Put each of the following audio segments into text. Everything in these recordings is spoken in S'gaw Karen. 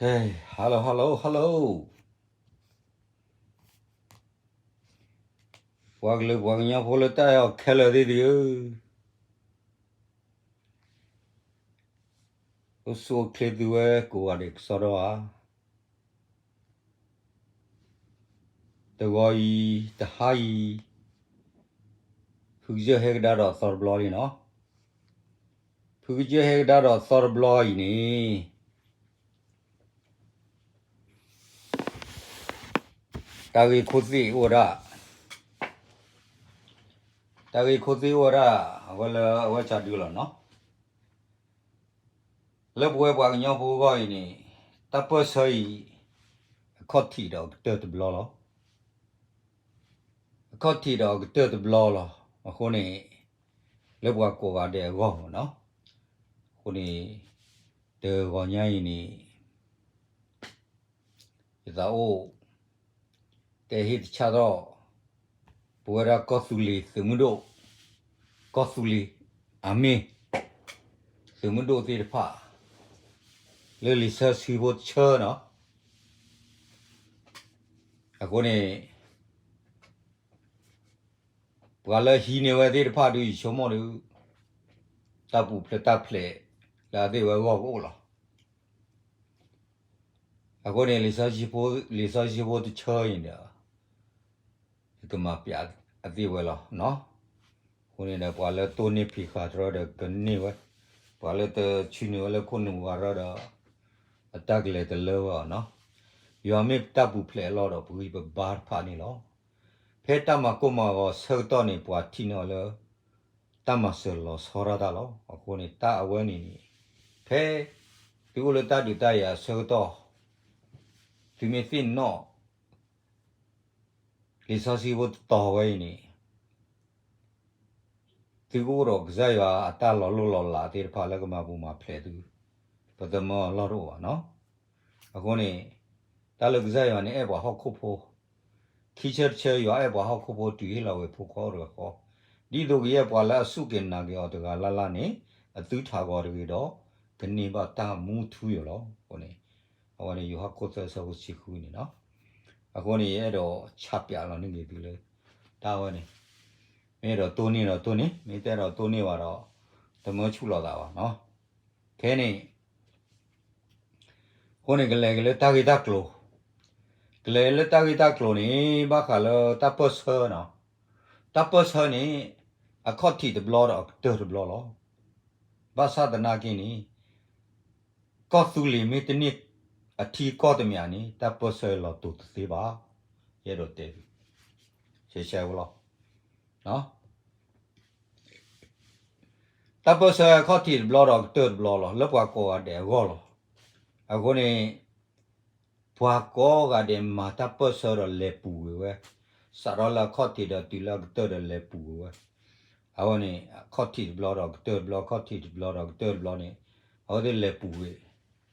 Hello hello hello, ပှၤကလုာ်ပှၤကညီဖိလၢတၢ်အဲၣ်အီၤခဲလၢာ်သ့ၣ်တဂ့ၤ, အိၣ်ဆူၣ်အိၣ်ချ့သုဝဲကိးဂၤဒဲးကစီဒီဧါ. တဂီၤအံၤ တဟါအံၤ ဖုကစၢၢ်ဟဲကဒါဒီးသီတဘျီန့ၣ်နီၤ. ဖုကစၢၢ်ဟဲကဒါဒီးသီတဘျီအံၤန့ၣ် တၢ်ဂ့ၢ်ခိၣ်သ့ၣ်အိၣ်ဝဲဒၣ်, တၢ်ဂ့ၢ်ခိၣ်သ့ၣ်အိၣ်ဝဲဒၣ် အဝဲလၢအဝဲစးဒုလီၤနီၤ. လၢပဝဲပှၤကညီဖိအဂီၢ်အံၤန့ၣ် တၢ်ပၢၢ်ဆၢအံၤ အခီၣ်ထံးဒီးကတၢၢ်တဘျီလီၤ. အခီၣ်ထံးဒီးကတၢၢ်တဘျီလီၤ. အဃိန့ၣ် လၢပှၤကိးဂၤဒဲးအဂီၢ်မ့ၢ်နီၤ. အဃိန့ၣ် တဂီၤညါအံၤန့ၣ် ယသးအိၣ် တဲဟ့ၣ်တဆၣ်ထီၣ် ပဝဲဒၣ်ကီၢ်သူလ့ၤသုးမုၢ်ဒိၣ်, ကီၢ်သူလ့ၤ အမ့ၢ် သုးမုၢ်ဒိၣ်သ့ၣ်တဖၣ် လၢလံာ်စီဆှံဖိတဆၢနီၤ. အဃိန့ၣ် ပှၤလၢဟံးန့ၢ်ဝဲသ့ၣ်တဖၣ်ဒုး ယဆိကမိၣ်ဒုး တၢ်ပူၤဖျဲးတၢ်ဖျဲးလၢအသ့ၣ်ဝဲအဂီၢ်ကအိၣ်လီၤ. အဃိန့ၣ် လံာ်စီဆှံဖိတဆၢအံၤဒီး ယကမၤပျးအသ့ၣ်ဝဲလီၤနီၤ. အဃိန့ၣ်ဒီး ပှၤလၢတိၢ်န့ၢ်ဖံးဃာ်တရၢဒီးကန့ၢ်ဝဲ, ပှၤလၢတဆှၢန့ၢ်ဝဲလၢခိၣ်နူာ်ဂၤတရၢဒီး အတၢ်ကလဲၤတလၢဝဲအီၤနီၤ. ယွၤမ့ၢ်တၢ်ပူၤဖျဲးအလီၢ်ဒီး ပဂံၢ်ပဘါတဖၣ်န့ၣ်လီၤ. ဖဲတၢ်မၤကိၢ်မၤဂီၤဆၢကတီၢ်န့ၣ် ပှၤထံၣ်န့ၢ်အီၤလၢ တၢ်မၤစၢၤလီၤဆီဒၣ်တၢ်လီၤ. အဃိန့ၣ် တၢ်အဝဲန့ၣ်န့ၣ် ဖဲသုအိၣ်လၢတၢ်ဒုးတၢ်ယၤအဆၢကတီၢ် သုမ့ၢ်သ့ၣ်နီၣ် လံာ်စီဆှံဖိတတီၤဝဲအံၤန့ၣ် သုကအိၣ်ဒီးကစၢ်ယွၤအတၢ်လီၤလိၢ်လီၤလးသ့ၣ်တဖၣ်လၢကမၤပူၤမၤဖျဲးသု, ပသမၢအလီၢ်တအိၣ်ဘၣ်နီၤ. အဃိန့ၣ် တၢ်လၢကစၢ်ယွၤန့ၣ်အဲၣ်ပှၤဟီၣ်ခိၣ်ဖိ, ခံဆၢတဆၢယွၤအဲၣ်ပှၤဟီၣ်ခိၣ်ဖိတုၤဟ့ၣ်လီၤဝဲဖိခွါအိၣ်တဂၤဃီ, ဒ်သိးကယဲၢ်ပှၤလၢအစူၢ်က့ၤနာ်က့ၤအီၤတဂၤလၢ်လၢ်န့ၣ် အသုထးဂီၤတဂ့ၤဒီး ကန့ၢ်ဘၣ်တၢ်မူထူယိာ်လီၤ. အဃိန့ၣ် အဝဲန့ၣ်ယိၤဟၣ်ခိၣ်သၢဆၢဖိဆံဃုန့ၣ်နီၤ. အဃိန့ၣ် ယအဲၣ်ဒိးဆၣ်ပျးလီၤန့ၢ်က့ၤသုလၢ တၢ်ဝဲန့ၣ် မ့ၢ်အဲၣ်ဒိးတိၢ်န့ၢ်ဒီးတိၢ်န့ၢ်, မ့ၢ်တအဲၣ်ဒိးတိၢ်န့ၢ်ဘၣ်ဒီး တမၢဆူၣ်လီၤသးဘၣ်နီၤ. ခဲန့ၣ် အဃိန့ၣ် ကလဲၤက့ၤလၢတၢ်ဂ့ၢ်တၢ်ကျိၤ, ကလဲၤလၢတၢ်ဂ့ၢ်တၢ်ကျိၤန့ၣ် ဘၣ်ဃးလၢတၢ်ပၢၢ်ဆၢနီၤ. တၢ်ပၢၢ်ဆၢန့ၣ် အခီၣ်ထံးတဘျီဒီးအကတၢၢ်တဘျီလီၤ. ဘၣ်ဆၣ်သနာ်က့န့ၣ် ကီၢ်သူလ့ၤမ့ၢ်တန့ၢ်အထံကီၢ်တမံၤန့ၣ် တၢ်ပၢၢ်ဆၢလီၤတိၤတသ့ဘၣ်. ယအဲၣ်ဒိးတဲသု ရှဲရှဲဖိလီၤ. တၢ်ပၢၢ်ဆၢအခီၣ်ထံးတဘျီဒီးကတၢၢ်တဘျီလီၤ. လၢပှၤကိးဂၤဒဲးအဂီၢ်လီၤ. အဃိန့ၣ် ပှၤကိးဂၤဒဲးမၤတၢ်ပၢၢ်ဆၢဒီးလဲၤပူၤကွံာ်ဝဲ, စးထီၣ်လၢအခီၣ်ထံးဒီးတုၤလၢအကတၢၢ်ဒီးလဲၤပူၤကွံာ်ဝဲ. အဝဲန့ၣ် အခီၣ်ထံးတဘျီဒီးကတၢၢ်တဘျီ, အခီၣ်ထံးတဘျီဒီးကတၢၢ်တဘျီန့ၣ် အဝဲသ့ၣ်လဲၤပူၤကွံာ်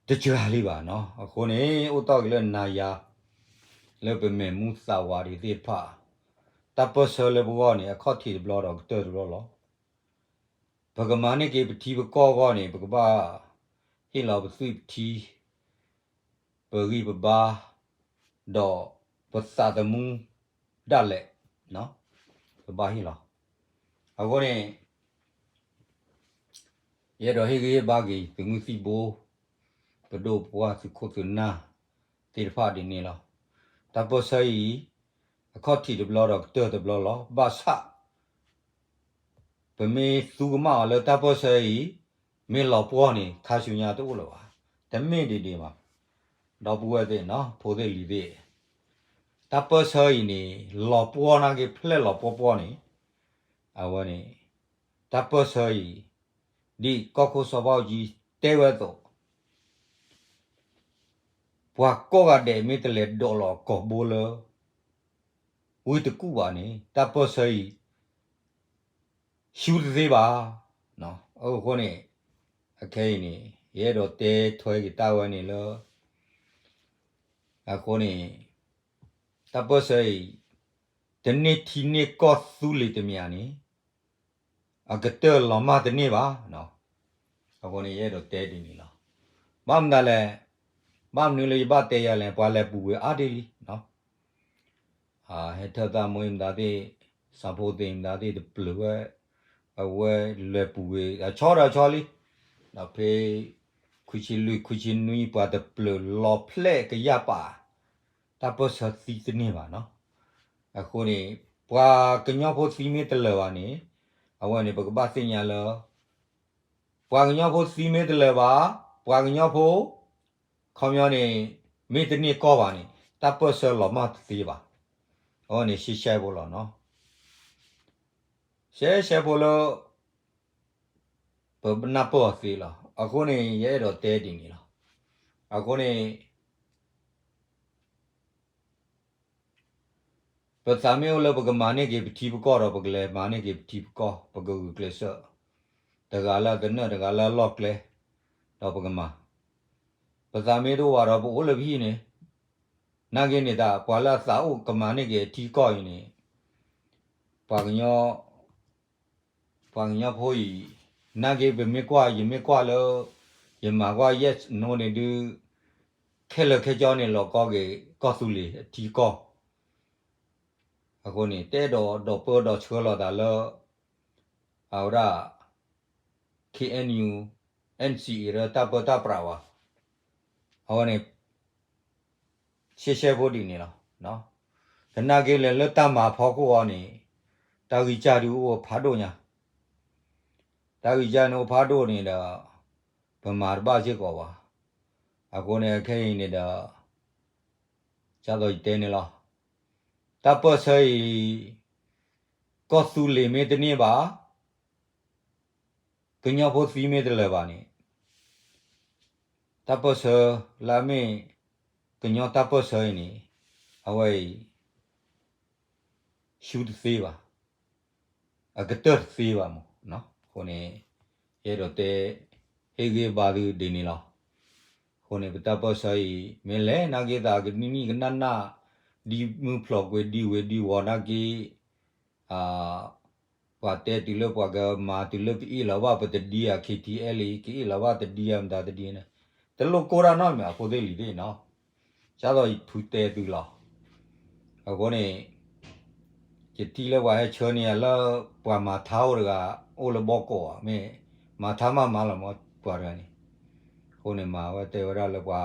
တစှၤလံဘၣ်နီၤ. အဃိန့ၣ် အိၣ်တီၢ်က့ၤလၢနၤယၤ လၢပမဲာ်မူသးဝးဒံးသ့ၣ်တဖၣ်, တၢ်ပၢၢ်ဆၢလၢပဂီၢ်န့ၣ် အခီၣ်ထံးတဘျီဒီးကတၢၢ်တဘျီလီၤ. ပကမၤန့ၢ်က့ၤပထံပကီၢ်အဂီၢ်န့ၣ် ပကဘၣ်ဟ့ၣ်လီၤပသွံၣ်ပထံ ပဂံၢ်ပဘါ ဒီးပသးသမူဒၣ်လဲာ် ပဘၣ်ဟ့ၣ်လီၤ. အဃိန့ၣ် ယအဲၣ်ဒိးဟ့ၣ်ဂံၢ်ဟ့ၣ်ဘါက့ၤ သုးမုၢ်သံၣ်ဘိ ပဒိၣ်ပပှၢ်သုးခိၣ်သုးနၢ်သ့ၣ်တဖၣ်ဒ်န့ၣ်လီၤ. တၢ်ပၢၢ်ဆၢအံၤ အခီၣ်ထံးတဘျီဒီးကတၢၢ်တဘျီလီၤ. ဘၣ်ဆၣ် ပမ့ၢ်သူကမၣ်အီၤလၢတၢ်ပၢၢ်ဆၢအံၤ မ့ၢ်လီၤပှီၢ်န့ၣ် ခါဆူညါတအိၣ်လၢၤဘၣ်. တမ့ၢ်ဒ်န့ၣ်ဘၣ်. ဒီပုၢ်ဝဲၢ်သ့ၣ်နီၤ ဖိသ့ၣ်လံၤသ့ၣ်, တၢ်ပၢၢ်ဆၢအံၤန့ၣ် လီၤပှီၢ်နာ်က့ ဖျဲၣ်လီၤပှီၢ်ပှီၢ်န့ၣ် အဝဲန့ၣ် တၢ်ပၢၢ်ဆၢအံၤ ဒ်ကီၢ်ခိၣ်စီၤဘၣ်အူကၠံတဲဝဲအသိး ပှၤကိးဂၤဒဲးမ့ၢ်တလဲၤဒိးလီၤအကိာ်ဘိလၢ ဝ့ၢ်တကူၣ်ဘၣ်န့ၣ် တၢ်ပၢၢ်ဆၢအံၤ ရှုံးတသ့ဘၣ်. အဃိန့ၣ် အခဲအံၤန့ၣ် ယအဲၣ်ဒိးတဲထွဲက့ၤတၢ်ဝဲန့ၣ်လၢ အဃိန့ၣ် တၢ်ပၢၢ်ဆၢအံၤ တန့ၢ်ထံန့ၢ်ကီၢ်သူလ့ၤတမံၤန့ၣ် အကတၢၢ်လီၤမၢ်တန့ၢ်ဘၣ်. အဃိန့ၣ် ယအဲၣ်ဒိးတဲဒ်န့ၣ်လီၤ. ဘၣ်မနုၤလဲၣ်, ဘၣ်မနုၤလၢယဘၣ်တဲယၤလဲၣ်, ပှၤလဲၤပူၤဝဲအါဒ်လံ, ဟဲထၢၣ်သးမ့ၢ်မတၤသ့ၣ်, စၣ်ဖိသ့ၣ်မတၤသ့ၣ်တပျုာ်ဝဲ, အဝဲလဲၤပူၤဝဲအဆီဒီးဆီလံ, ဒီးဖဲ ခွံဆံလွံၢ် ခွံဆံနွံ ပှၤတပျုာ်လီၤဖျဲၣ်ကယၢ်ပာ်, တၢ်ပၢၢ်ဆၢသံတန့ၢ်ဘၣ်နီၤ. အဃိန့ၣ် ပှၤကညီဖိသံမ့ၢ်တလၢာ်ဘၣ်န့ၣ်, အဝဲန့ၣ် ပကဘၣ်သ့ၣ်ညါလၢ ပှၤကညီဖိသံမ့ၢ်တလၢာ်ဘၣ်, ပှၤကညီဖိ ခီပညီန့ၣ် မ့ၢ်တန့ၢ်ကီၢ်ဘၣ်န့ၣ် တၢ်ပၢၢ်ဆၢလီၤမၢ်တသ့ဘၣ်. အဝဲန့ၣ်ရှဲရှဲဖိလီၤနီၤ. ရှဲရှဲဖိလၢ ပနၢ်ပၢၢ်အီၤသ့လီၤ. အဃိန့ၣ် ယအဲၣ်ဒိးတဲဒ်န့ၣ်လီၤ. အဃိန့ၣ် ပသးမ့ၢ်အိၣ်လၢပကမၤန့ၢ်က့ၤပထံပကီၢ်ဒီး ပကလဲၤမၤန့ၢ်က့ၤပထံပကီၢ်, ပကဂုာ်ကျဲးစၢး, တဂၤလၢအသနၢၣ် တဂၤလၢအလီၢ်ကျဲ, ဒီးပကမၤ. ပသးမ့ၢ်တအိၣ်ဘၣ်ဒီး ပအိၣ်လၢပဟံၣ်န့ၣ်, နာ်က့န့ၣ်တၢ် ပှၤလၢအသးအိၣ်ကမၤန့ၢ်က့ၤအထံကီၢ်အံၤန့ၣ်, ပှၤကညီ ပှၤကညီဖိအံၤ, နာ်က့ပမ့ၢ်ကွၢ် ယမ့ၢ်ကွၢ်လၢ ယမၤကွၢ် yes no န့ၣ်ဒုး, ခဲလၢာ်ခဲဆ့န့ၣ် လီၤကီက့ၤ ကီၢ်သူလ့ၤအထံကီၢ်. အဃိန့ၣ် တအဲၣ်ဒိးဒီးပၢဒီးဆှၢလီၤသးလၢ အဝဲဒၣ် KNU NCA ဒီးတၢ်ပၢတၢ်ပြးဘၣ်. အဝဲန့ၣ် ရှဲရှဲဖိဒ်န့ၣ်လီၤ. သနာ်က့လဲၣ် လၢတၢ်မၤဖီခိၣ်အီၤန့ၣ် တၢ်ဂံၢ်စၢ်ဒုးအိၣ်ဖးဒိၣ်ညါ, တၢ်ဂံၢ်စၢ်န့ၣ်အိၣ်ဖးဒိၣ်န့ၣ်ဒီး ပမၤတဘၣ်စ့ၢ်ကီးဘၣ်. အဃိန့ၣ် အခဲအံၤန့ၣ်ဒီး ဒ်သိးယတဲန့ၣ်လီၤ. တၢ်ပၢၢ်ဆၢအံၤ ကီၢ်သူလ့ၤမ့ၢ်တန့ၢ်ဘၣ်, ကညီဖိသံမ့ၢ်တလၢာ်ဘၣ်န့ၣ်, တၢ်ပၢၢ်ဆၢလၢအမ့ၢ် ကညီတၢ်ပၢၢ်ဆၢအံၤန့ၣ် အဝဲအံၤ ရှူတသ့ဘၣ်, အကတၢၢ်တသ့ဘၣ်မး. အဃိန့ၣ် ယအဲၣ်ဒိးတဲ ဟ့ၣ်ဂံၢ်ဘါသုဒ်န့ၣ်လီၤ. အဃိန့ၣ် ပတၢ်ပၢၢ်ဆၢအံၤ မ့ၢ်လဲၤနာ်က့သးကနံၣ်နံၣ်ကနၣ်နၣ်, ဒ်မုၢ်ဖျိးကွံာ်ဒ်ဝ့ၤဒ်ဝီၤနာ်က့, ပှၤတဲတုၤလၢပှၤကမၤတုၤလၢပအ့ၣ်လီၤဘၣ်ပတဒံဧါ, KTLA ကအ့ၣ်လီၤဘၣ်တဒံဧါန့ၣ်, တလိၣ်ကိၢ်တၢ်နီတမံၤ အဖိသ့ၣ်လံၤသ့ၣ်နီၤ, ဒ်သိးယဖုတဲသုလီၤ. အဃိန့ၣ် ယထံၣ်လၢပှၤဟဲဆှၢန့ၢ်ယၤလၢ ပှၤမၤထါအိၣ်တဂၤ အိၣ်လၢဘီကီးဧါ, မ့ၢ်မၤထါမးမၤလီၤမး ပှၤတဂၤန့ၣ်, အဃိန့ၣ် မၤဝဲတဲဝဲဒၣ်လၢပှၤ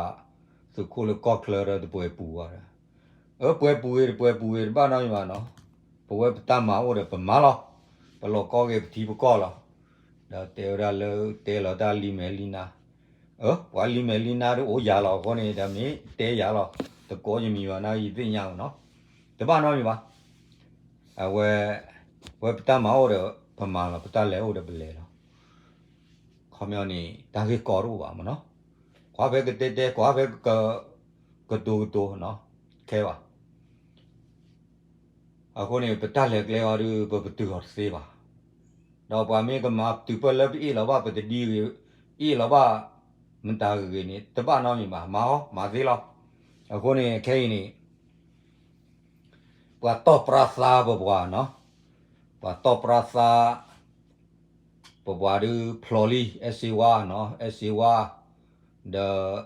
သုးခိၣ်လၢကီၢ်ချၢဒီးတပှဲၤပူၤဘၣ်ဒီး, အၢ ပှဲၤပူၤဂ့ၤ တပှဲၤပူၤဂ့ၤ တဘၣ်နီတမံၤဘၣ်နီၤ, ပဝဲပတၢ်မၤအိၣ်ဒီးပမၤလီၤ, ပလီၤကီက့ၤပထံပကီၢ်လီၤ. ဒီးတဲဝဲဒၣ်လၢတဲလီၤတၢ်လံမဲာ်လံနါ, အၢ ပှၤလံမဲာ်လံနါဒ်အိၣ်ယၤလီၤ. အဃိန့ၣ် တၢ်မ့ၢ်တဲယၤလီၤ, တကိးယမံၤဘၣ်နာ်က့ ယသ့ၣ်ညါမးနီၤ, တဘၣ်နီတမံၤဘၣ်. အဝဲ ဝဲပတၢ်မၤအိၣ်ဒီး ပမၤလီၤ, ပတၢ်လဲၤအိၣ်ဒီးပလဲၤလီၤ. ခီပညီန့ၣ် တၢ်ဂ့ၢ်ကီတအိၣ်ဘၣ်မးနီၤ, ကွၢ်ဖဲကတဲတဲ ကွၢ်ဖဲ ကတိၤကတိၤနီၤ, ခဲဘၣ်. အဃိန့ၣ် ပတၢ်လဲၤကျဲအီၤဒုး ပပတုာ်အီၤတသ့ဘၣ်. ဒီးပှၤမ့ၢ်ကမၤတုၤပၢၢ်လၢပအ့ၣ်လီၤဘၣ်ပတဒံဂ့ၤ, အ့ၣ်လီၤဘၣ် မတၤဂ့ၤဂ့ၤန့ၣ် တဘၣ်နီတမံၤဘၣ်, မၤအီၤ မၤသ့လီၤ. အဃိန့ၣ် ခဲအံၤန့ၣ် ပှၤတီၢ်ပြၢသါပပှၤနီၤ, ပှၤတီၢ်ပြၢသါ ပပှၤဒုးဖျိးလံ အဲၣ်စ့ဝါနီၤ, အဲၣ်စ့ဝါ ဒီး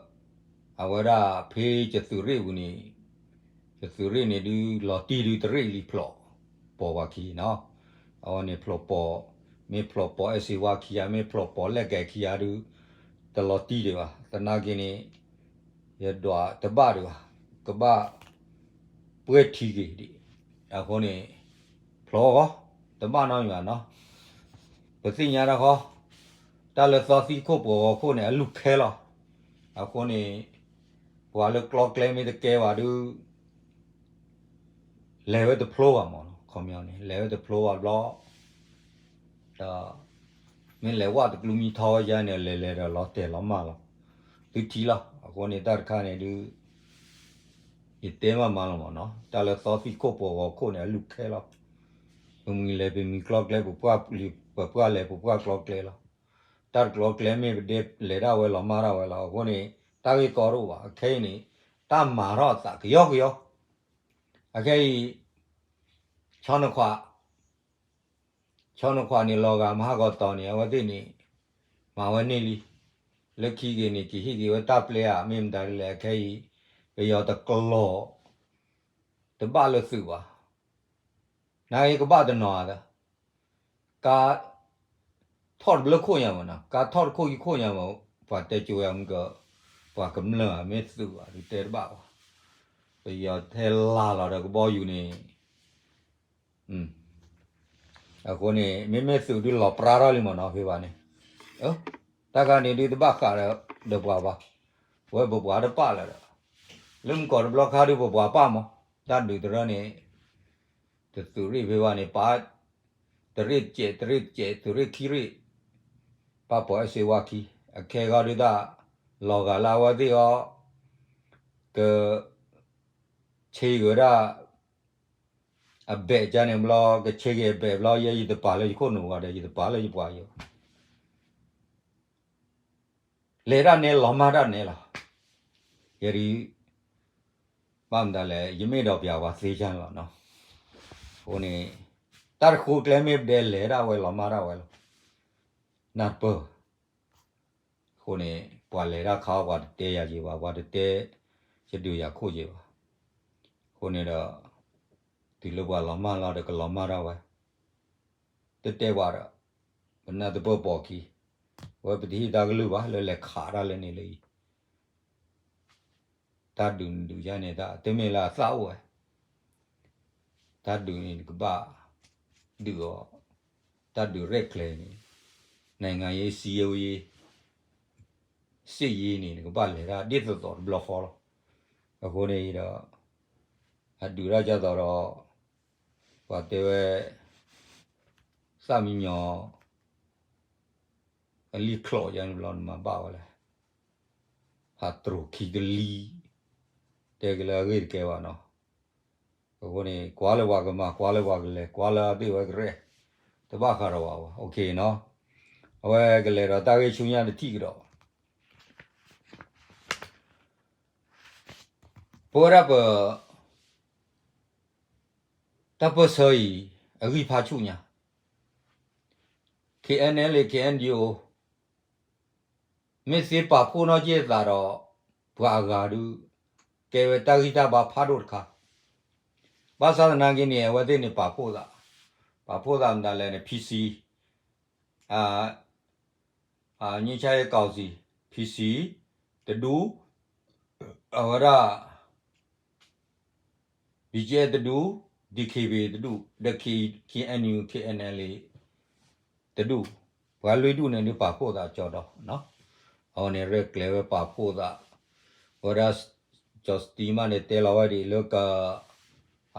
အဝဲဒၣ်ဖဲကသုးရ့ၣ်ပူၤန့ၣ်, ကသုးရ့ၣ်န့ၣ်ဒုး လီၤတံၢ်ဒုးတရ့ၣ်လံဖျိးပိာ်ပှၤခံနီၤ, အဝဲန့ၣ်ဖျိးပိာ်, မ့ၢ်ဖျိးပိာ်အဲၣ်စ့ဝါခံဂၤ မ့ၢ်ဖျိးပိာ်လဲၣ်ကဲခံဂၤဒုး တလီၤတံၢ်ဒံးဘၣ်. သနာ်က့န့ၣ် ယဒွးတဘၣ်ဒံးဘၣ်, ကဘၣ်ပှဲၤထံက့ၤဒံး, အဃိန့ၣ် ဖျိးအဂီၢ် တဘၣ်နီတမံၤဘၣ်နီၤ, ပသ့ၣ်ညါတၢ်ဃီ, တၢ်လၢသီသံခိၣ်ပှီၤဂီၤခိၣ်န့ၣ် အလုၢ်ခဲလီၤ. အဃိန့ၣ် ပှၤလၢကျီကျဲမ့ၢ်တကဲဘၣ်ဒုး လဲၤဝဲတဖျိဘၣ်မးနီၤ, ခီပညီန့ၣ် လဲၤဝဲတဖျိဘၣ်ဘျီ ဒီး မ့ၢ်လဲၤဝဲတကျူမံထီဝဲယါန့ၣ် လဲၤလဲၤဒီးလီၤတဲာ်လီၤမၢ်လီၤ. သုထံၣ်လီၤ. အဃိန့ၣ် တၢ်တခါန့ၣ်ဒုး ယတဲမးမးလီၤမးနီၤ, တၢ်လၢသီသံခိၣ်ပှီၤဂီၤခိၣ်န့ၣ် အလုၢ်ခဲလီၤ. ပမံၤလဲၤပမံၤကျီကျဲ ပပှၢ်လဲၤပပှၢ်ကျီကျဲလီၤ. တၢ်တကျီကျဲမ့ၢ်ပဒဲလဲၤဒၣ်ဝဲလီၤမၢ်ဒၣ်ဝဲလီၤ. အဃိန့ၣ် တၢ်ဂ့ၢ်ကီတအိၣ်ဘၣ်. အခဲအံၤန့ၣ် တၢ်မၤထီၣ်အသးကယီကယီ. အခဲအံၤ ဆီနခွး ဆီနခွးန့ၣ် လီၤဂာ်မဟါကီးတီၤန့ၣ် အဝဲသ့ၣ်န့ၣ် မၤဝဲန့ၢ်လံ. လၢခံက့ၤန့ၣ် ကဟ့ၣ်က့ၤဝဲတၢ်ပျဲဧါ မ့ၢ်မတၤဒ်လဲၣ် အခဲအံၤ ပယီၤတကျိၤ တဘၣ်လၢသုးဘၣ်. နာ်က့ကဘၣ်တနီၤဧါသၢ ကါထီၣ်တဘျၢခိၣ်ညါမးနီၤ, ကါထီၣ်တခိၣ်ခံခိၣ်ညါမး, ပှၤတဲကၠိယၤမုၢ်က, ပှၤကမျၢၢ်ဧါ မ့ၢ်သုးဧါ ဒုးတဲတဘၣ်ဘၣ်. ပယီၤထဲလါလီၤဒီးကဘီယူၤန့ၣ်, အဃိန့ၣ် မ့မ့ၢ်သုးဒုးလီၤပြါထီၣ်လံမးနီၤ ဖဲဘၣ်န့ၣ်, တၢ်ခါန့ၣ်ဒုးတဘၣ်ဃးဒီးပှၤဘၣ်, ဝဲပပှၤတပာ်လၢၤဒီး, လၢမုၢ်ကီၢ်တဘျီခါဒုးပပှၤပာ်မး, တၢ်ဒုးတရၢန့ၣ် တသုးရ့ၣ်ဖဲဘၣ်န့ၣ် ပာ် တရ့ၣ်တစဲး တရ့ၣ်တစဲး သုးရ့ၣ်ခံရ့ၣ်, ပာ်ပိာ်အဲၣ်စ့ဝါခံ, အခဲဂီၤဒုးတၢ် လီၤဂာ်လၢအဝဲသ့ၣ်အီၤ, က ဆ့ကၤဝဲဒၣ် အဘဲးကါန့ၣ်ဘျီ ကဆ့ကၤအဘဲးဘျီ ယဲယတပာ်လၢယခိၣ်နူာ်ဘၣ်ဒီး ယတပာ်လၢယပှၤယဘၣ်. လဲၤတၢ်နဲလီၤမၢ်တၢ်နဲလီၤ. ယဲဒ် ဘၣ်မတၤလဲၣ် ယမ့ၢ်ဒီးပျၤဝဲသ့ကၢ်န့ၣ်လီၤနီၤ. အဃိန့ၣ် တၢ်တဃိကျဲမ့ၢ်ပဒဲလဲၤဒၣ်ဝဲလီၤမၢ်ဒၣ်ဝဲလီၤ. နၢ်တပၢၢ်ဘၣ်. အဃိန့ၣ် ပှၤလဲၤတၢ်ခါအီၤ ပှၤတတဲယၤယံၤဘၣ်, ပှၤတတဲ ယဒုးယၤခိၣ်ယံၤဘၣ်. အဃိန့ၣ်ဒီး တုၤလၢပှၤလီၤမၢ်လီၤဒီးကလီၤမၢ်ဒၣ်ဝဲ, တတဲပှၤဒီး ပနၢ်တပၢၢ်ပိာ်ခံ, အဝဲပတဟ့ၣ်တၢ်ကလုၢ်ဘၣ်လၢလဲၤခးတၢ်လၢန့ၣ်လၢအံၤ တၢ်ဒုးနဒုးယါန့ၣ် တမ့ၢ်လၢအသၣ်အိၣ်ဝဲ, တၢ်ဒုးန့ၣ် နကဘၣ် ဒုးအီၤ, တၢ်ဒုးရဲၣ်ကျဲၤန့ၣ် နိုင်ငံရေး စစ်ရေး စစ်ရေး န့ၣ် နကဘၣ်လဲၤတၢ်ဒ်သိးသိးတဘျီဃီလီၤ. အဃိန့ၣ်ဒီး အဒုးတၢ်ဒ်သိးဒီး ပှၤတဲဝဲ သၣ်မံညီၤ အလံၣ်ချီၣ်ယါန့ၣ်ဘျီ နမၤဘၣ်ဝဲလဲၣ်, ဟးတြီၤခံကလံၤ, တဲက့ၤလၢအဂ့ၢ်တကဲဘၣ်နီၤ. အဃိန့ၣ် ကွၢ်လၢပှၤကမၤ ကွၢ်လၢပှၤကလဲၤ ကွၢ်လၢအဘ့ၣ်ဝဲကရဲၣ်, တဘၣ်ဃးဒီးဝဲဘၣ် နီၤ. အဝဲကလဲၤဒီးတၢ်ဂ့ၢ်ဆူညါတထံၣ်ကဒီး ပဝဲဒၣ်ပ တၢ်ပၢၢ်ဆၢအံၤ အဂံၢ်ဖးဆူၣ်ညါ, KNLA KNDO မ့ၢ်သ့ပာ်ဖှိၣ်နီၢ်က့ၢ်သးဒီး ပှၤအဂၤဒုး ကဲဝဲတၢ်ဂံၢ်တၢ်ဘါဖးဒိၣ်တခါ, ဘၣ်ဆၣ်သနာ်က့န့ၣ် အဝဲသ့ၣ်န့ၣ်ပာ်ဖှိၣ်သး, ပာ်ဖှိၣ်သးမတၤလဲၣ်န့ၣ် PC ငြိမ်းချမ်းရေးကောင်စီ PC တဒူ, အဝဲဒၣ် BGF တဒူ, DKBA တဒူ, ဒီး KNU KNLA တဒူ, ပှၤလွံၢ်ဒူၣ်န့ၣ်ဒုးပာ်ဖှိၣ်သးကၠီဒီး, အဝဲန့ၣ်ရဲၣ်ကျဲၤဝဲပာ်ဖှိၣ်သး, အဝဲဒၣ် ကၠီစတံမးန့ၣ်တဲလီၤဝဲဒ်လၢက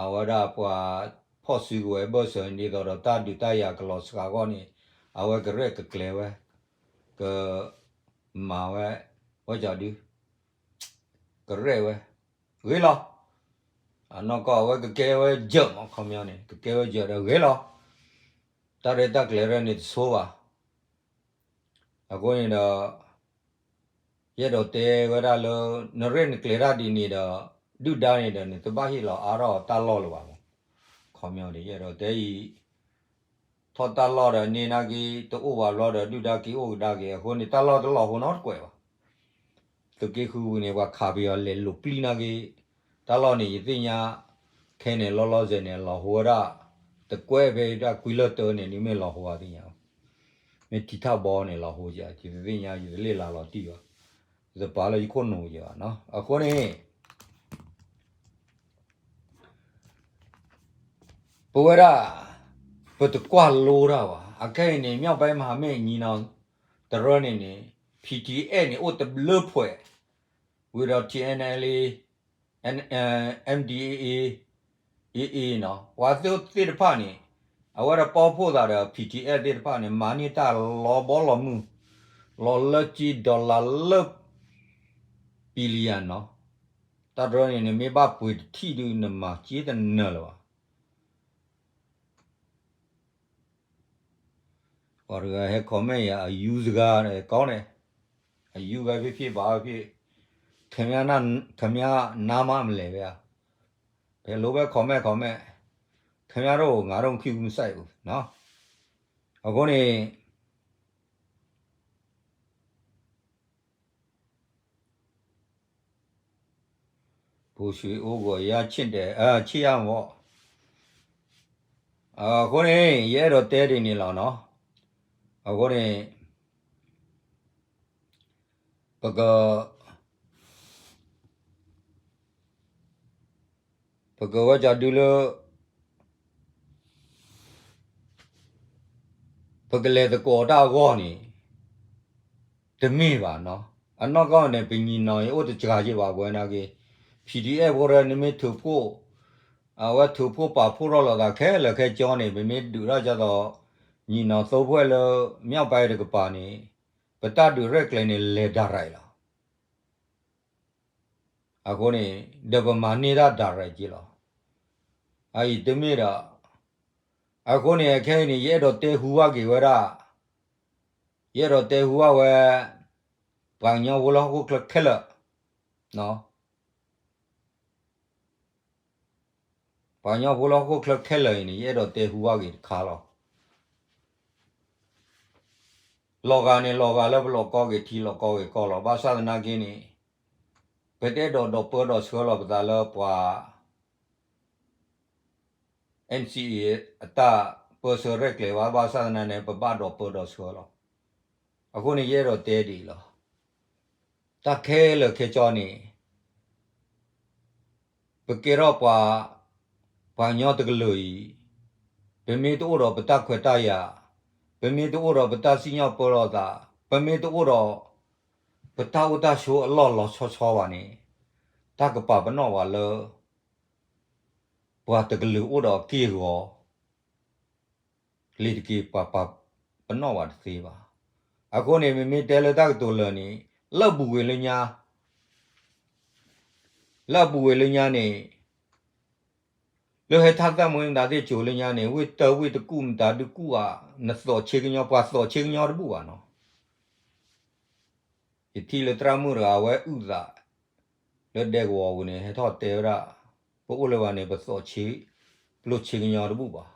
အဝဲဒၣ်ပှၤဖီၣ်စုကဝဲၤဘၢၣ်စၢၤန့ၣ် ဒ်သိးဒီးတၢ်ဒုးတၢ်ယၤကလီၤစှၤအဂီၢ်န့ၣ် အဝဲကရဲၣ်ကကျဲၤဝဲ, က မၤဝဲ, ဝဲကၠီဒုး ကရဲၣ်ဝဲ, ဂ့ၤလီၤ. အနီၢ်ကီၢ်အဝဲကကဲဝဲယၢၢ်မး ခီပညီန့ၣ် ကကဲဝဲယၢၢ်ဒီးဂ့ၤလီၤ. တၢ်ရဲၣ်တၢ်ကျဲၤရဲၣ်န့ၣ်တဆိဘၣ်. အဃိန့ၣ်ဒီး ယအဲၣ်ဒိးတဲဝဲဒၣ်လၢ နရဲၣ်နကျဲၤတၢ်ဒ်န့ၣ်ဒီး ဒုၣ်ဒါန့ၣ်ဒီး နတဘၣ်ဟ့ၣ်လီၤအါထီၣ်တၢ်လီၢ်လၢၤဘၣ်မး. ခီပညီန့ၣ် ယအဲၣ်ဒိးတဲအံၤ ထီၣ်တၢ်လီၢ်ဒီးန့ၢ်နာ်က့ တအိၣ်ဘၣ်ဘျီဒီး ဒုၣ်ဒါက့ၤအိၣ်ကဒါက့ၤ အဃိန့ၣ် တၢ်လီၢ်တလီၤဟိနီတကွဲးဘၣ်. သုးက့ဃုပူၤန့ၣ် ပှၤခးပယီၤလဲၤလိာ်ပျံၤနာ်က့ တၢ်လီၢ်န့ၣ် ယသ့ၣ်ညါ ခဲန့ၣ် လီၤလီၤဆဲးန့ၣ် လီၤဟိဝဲဒၣ် တကွဲးဖဲဒၣ်ကွံလၢတၢန့ၣ် ဒ်မ့ၢ်လီၤဟိဝဲသ့ၣ်ညါ, မ့ၢ်ထံထၣ်ဘီန့ၣ် လီၤဟိက ယတသ့ၣ်ညါ ယတလ့ၣ်လၤလီၤတံၢ်ဘၣ်, ယတပာ်လၢယခိၣ်နူာ်ယဘၣ်နီၤ. အဃိန့ၣ် ပဝဲဒၣ် ပတကွၢ်လိတၢ်ဘၣ်. အခဲအံၤန့ၣ် မြောက်ပိုင်းမဟာမိတ်ညီနောင် တရၢန့ၣ်န့ၣ် P T F န့ၣ် အိၣ်တဘျုးဖှဲး ဝံၤဒီး T N L A, M D A A, A A နီၤ ပှၤသ့ၣ်တဖၣ်န့ၣ် အဝဲဒၣ်ပီၣ်ဖှိၣ်သးဒီး P T F သ့ၣ်တဖၣ်န့ၣ် မၤန့ၢ်တၢ်လီၤဘီလီၤမုၢ် လီၤလၢက့ dollar လၢ billion နီၤ. တၢ်တရၢန့ၣ် နမ့ၢ်ဘၣ်ပှ့ၤတထံၣ်ဒုး နမၤက့တနၢၤလၢၤဘၣ်. ပှၤတဂၤဟဲ comment ယၤ အယူစကားန့ၣ် ကောင်းတယ်, အယူပဲဖြစ်ဖြစ် ဘာပဲဖြစ်ဖြစ် ခင်ဗျားနားမလဲပဲ ဘယ်လိုပဲ comment comment ခင်ဗျားတို့ ငါတို့ မဖြစ်ဘူး မဆိုင်ဘူးနော်. အဃိန့ၣ် အိၣ်ဂီၤယါဆ့ၣ်ဒဲး ဆ့ၣ်ယါမီၢ်, အဃိန့ၣ် ယအဲၣ်ဒိးတဲဒ်န့ၣ်လီၤနီၤ. အဃိန့ၣ် ပက ပကဝဲကဒုလၢ ပကလဲၤသကိးတၢ်အဂီၢ်န့ၣ် တမ့ၢ်ဘၣ်နီၤ. အနီၢ်ကီၢ်န့ၣ် ပညီနောင်အိၣ်တစှၤက့ဘၣ်ဝဲနာ်က့, PDF ဖိရဲ နမ့ၢ်ထုးဖှိၣ်, အဝဲထုးဖှိၣ်ပာ်ဖှိၣ်ထီၣ်လိာ်သးခဲလၢာ်ခဲဆ့န့ၣ် ပမ့ၢ်ဒုးထီၣ်ကသိး ညီနောင်သိဖိလၢ မြောက်ပိုင်းတကပၤန့ၣ် ပတၢ်ဒုးရဲၣ်ကျဲၤန့ၣ် လဲၤ direct လီၤ. အဃိန့ၣ် ဒီးပမၤန့ၢ်တၢ် direct က့လီၤ. အအံၤတမ့ၢ်ဒီး အဃိန့ၣ် အခဲအံၤန့ၣ် ယအဲၣ်ဒိးတဲဟူဘၣ်က့ၤဝဲဒၣ်, ယအဲၣ်ဒိးတဲဟူဘၣ်ဝဲ ပှၤကညီဖိလၢဟီၣ်ခိၣ်ချၢခဲလၢာ်, ပှၤကညီဖိလၢဟီၣ်ခိၣ်ချၢခဲလၢာ်အံၤန့ၣ် ယအဲၣ်ဒိးတဲဟူဘၣ်က့ၤတခါလီၤ. လီၤဂာ်န့ၣ်လီၤဂာ်လၢပလီၤကီက့ၤထံလီၤကီက့ၤကီၢ်လီၤ. ဘၣ်ဆၣ်သနာ်က့န့ၣ် ပတအဲၣ်ဒိးဒီးပၢဒီးဆှၢလီၤပသးလၢပှၤ NCA အတၢ်ပၢဆှၢရဲၣ်ကျဲၤဘၣ်, ဘၣ်ဆၣ်သနာ်က့န့ၣ် ပဘၣ်ဒီးပၢဒီးဆှၢလီၤ. အဃိန့ၣ် ယအဲၣ်ဒိးတဲဒ်အံၤလီၤ. တၢ်ခဲလၢာ်ခဲဆ့န့ၣ် ပကဲထီၣ်ပှၤ, ပှၤကညီတကလုာ်အံၤ, ပမ့ၢ်တအိၣ်ဒီးပတၢ်ခွဲးတၢ်ယာ်, ပမ့ၢ်တအိၣ်ဒီးပတၢ်စံၣ်ညီၣ်ပၢလီၤသး, ပမ့ၢ်တအိၣ်ဒီး ပတၢ်အိၣ်တၢ်ဆိးအလီၢ်လီၤဆီဆီဘၣ်န့ၣ်, တၢ်ကပာ်ပနီၣ်ပှၤလၢ ပှၤတကလုာ်အိၣ်ဒီးအက့ၢ်အဂီၤ လ့ၤတက့ၤ ပှၤပာ်ပနီၣ်ပှၤတသ့ဘၣ်. အဃိန့ၣ် မ့မ့ၢ်တဲလၢတၢ်ကတိၤလၢာ်န့ၣ် လၢအပူၤကွံာ်လၢညါ, လၢအပူၤကွံာ်လၢညါန့ၣ် လၢဟဲထီၣ်သၣ်မွဲမတၤသ့ၣ်ကိၤလၢညါန့ၣ် ဝ့ၢ်တၢဝ့ၢ်တကူၣ်မတၤဒုကူၣ်ဧါ, နသိးဆ့ကညီ ပှၤသိးဆ့ကညီတဘူၣ်ဘၣ်နီၤ. ယထံၣ်လၢသရၣ်မုၣ်တဂၤ အဝဲအုၣ်သး လၢဒဲကဝီၤပူၤန့ၣ် ဟဲထီၣ်တဲဝဲဒၣ် ပအိၣ်လၢၤဘၣ်န့ၣ် ပသိးဆ့, ပျိဆ့ကညီတဘူၣ်ဘၣ်.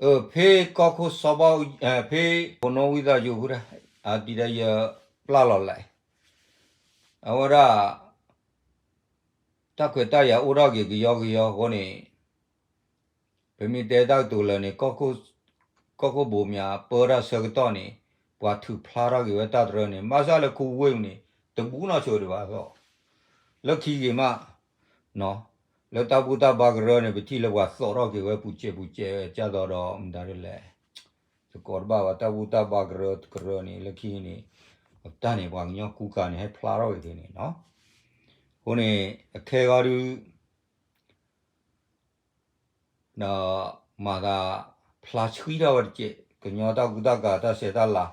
အၢ ဖဲကီၢ်ခိၣ်စီၤဘၣ်, ဖဲ ဖိနီၣ်ဝံသးစူၤဃုတၢ် အတံၤဒၣ်ယပျၢ်လီၤလဲၣ်, အဝဲဒၣ် တၢ်ခွဲးတၢ်ယာ်အိၣ်ထီၣ်က့ၤကယီကယီအဃိန့ၣ် ပမ့ၢ်တဲတၢ်ကတိၤလၢာ်န့ၣ် ကီၢ်ခိၣ်ဘိးမၠးပၢတၢ်ဆၢကတီၢ်န့ၣ် ပှၤထုးဖျါထီၣ်က့ၤဝဲတၢ်တရၢန့ၣ် ဘၣ်ဆၣ်လၢခူဝ့ၢ်န့ၣ် တဘူးနီၢ်ဆိဒံးဘၣ်သီး, လၢခံဂ့ၤမး လၢတၢ်ဘူၣ်တၢ်ဘါကရၢန့ၣ် ပထံၣ်လၢပှၤသိးထီၣ်က့ၤဝဲပူၤစဲးပူၤစဲး ကၢ်သိးဒီးမတၤဒ်လဲၣ်, တကိးတဘၣ်ဘၣ် တၢ်ဘူၣ်တၢ်ဘါကရၢကရၢန့ၣ် လၢခံန့ၣ် အတၢ်န့ၣ် ပှၤကညီကူကၤန့ၣ် ဟဲဖျါထီၣ်က့ၤန့ၣ်နီၤ. အဃိန့ၣ် အခဲဂီၤဒု ဒီးမၤသးဖျါဆှံထီၣ်ဝဲတက့ၢ် ကညီတၢ်ကူတၢ်ကၤတၢ်ဆဲးတၢ်လၤ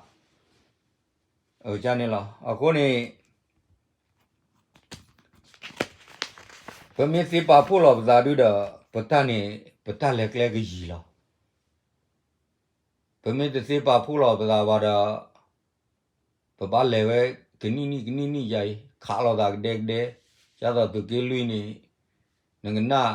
အန့ၣ်လီၤ. အဃိန့ၣ် ပမ့ၢ်သ့ပာ်ဖှိၣ်လီၤပသးဒုဒီး ပတၢ်န့ၣ် ပတၢ်လဲၤကျဲကယံၤလီၤ. ပမ့ၢ်တသ့ပာ်ဖှိၣ်လီၤပသးဘၣ်ဒီး ပဘၣ်လဲၤဝဲကနံၣ်နံၣ်ကနံၣ်နံၣ်ယါအံၤ ခးလိာ်သးကဒဲကဒဲ, ဒ်သိးသုးက့လွံၢ်န့ၣ် နကနၣ်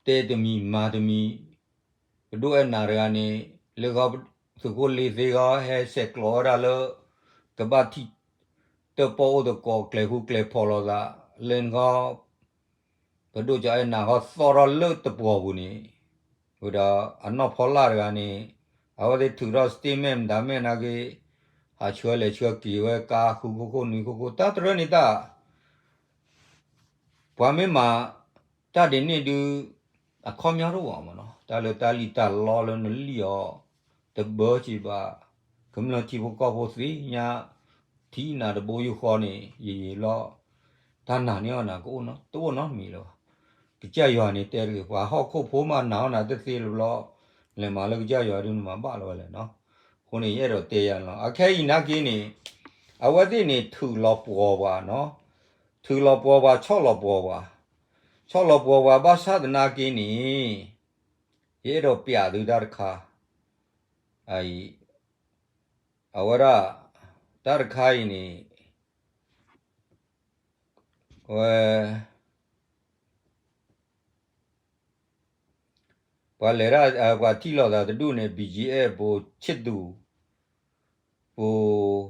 တဲတမံၤမၤတမံၤ, ပဒိၣ်အဲၣ်နၤတဂၤန့ၣ် လၢဃီသုးခိၣ်လ့သ့ဂီၢ် ဟဲဆဲးကျိးဝဲဒၣ်လၢ ကဘၣ်ထံၣ်တၢၣ်ပီၣ်အိၣ်သကိး ကျဲၤဃူကျဲၤဖိးလိာ်သး လၢနဂီၢ် ပဒိၣ်ကၠီအဲၣ်နၤဂီၢ်သီၣ်ထီၣ်လၢတပှီၤပူၤန့ၣ်, ဝဲဒီးအနီၢ်ဖီလာ်တဂၤန့ၣ် အဝဲသ့ၣ်ထုးထီၣ် statement မတၤမဲာ်နာ်က့ ဟးဆှၢလဲၤဆှၢက့ၤဝဲကါဃုခိၣ်ခိၣ်နွံခိၣ်ခိၣ် တၢ်တရၢန့ၣ်တၢ် ပှၤမ့ၢ်မၤတၢ်ဒ်န့ၣ်ဒု အခီပညီတအိၣ်ဘၣ်မးနီၤ, တၢ်လၢတၢ်လံၣ်တၢ်လီလၢနလံၣ်အီၤ တဘၢက့ၤဘၣ် ကမျၢၢ်ထံဖိကီၢ်ဖိသ့ၣ်ညါ ထံနၤတဘိယူၢ်ဃီန့ၣ် ယံာ်ယံာ်လီၤ တၢ်နာ်န့ၢ်အီၤနၤ တအိၣ်နီတမံၤလၢၤဘၣ်. ကစၢ်ယွၤန့ၣ်တဲတဂ့ၤ ပှၤဟီၣ်ခိၣ်ဖိမးနာ်အီၤနၤတသ့လၢၤဘျီ လဲၤမၤလၢကစၢ်ယွၤဒုန့ၣ်မၤဘၣ်လၢၤဝဲလဲၣ်နီၤ. အဃိန့ၣ် ယအဲၣ်ဒိးတဲယၤန့ၣ်လီၤ. အခဲအံၤနာ်က့န့ၣ် အဝဲသ့ၣ်န့ၣ် ထုးလီၤပှီၤပှၤနီၤ, ထုးလီၤပှီၤပှၤ ဆီၣ်လီၤပှီၤပှၤ, ဆီၣ်လီၤပှီၤပှၤ ဘၣ်ဆၣ်သနာ်က့န့ၣ် ယအဲၣ်ဒိးပျးသုတၢ်တခါ အံၤ အဝဲဒၣ် တၢ်တခါအံၤန့ၣ် ဝဲ ပှၤလဲၤဒၣ် ပှၤထံၣ်လိာ်သးတဒူၣ်န့ၣ် BGF ဘိးဆ့ၣ်သူး ဘိး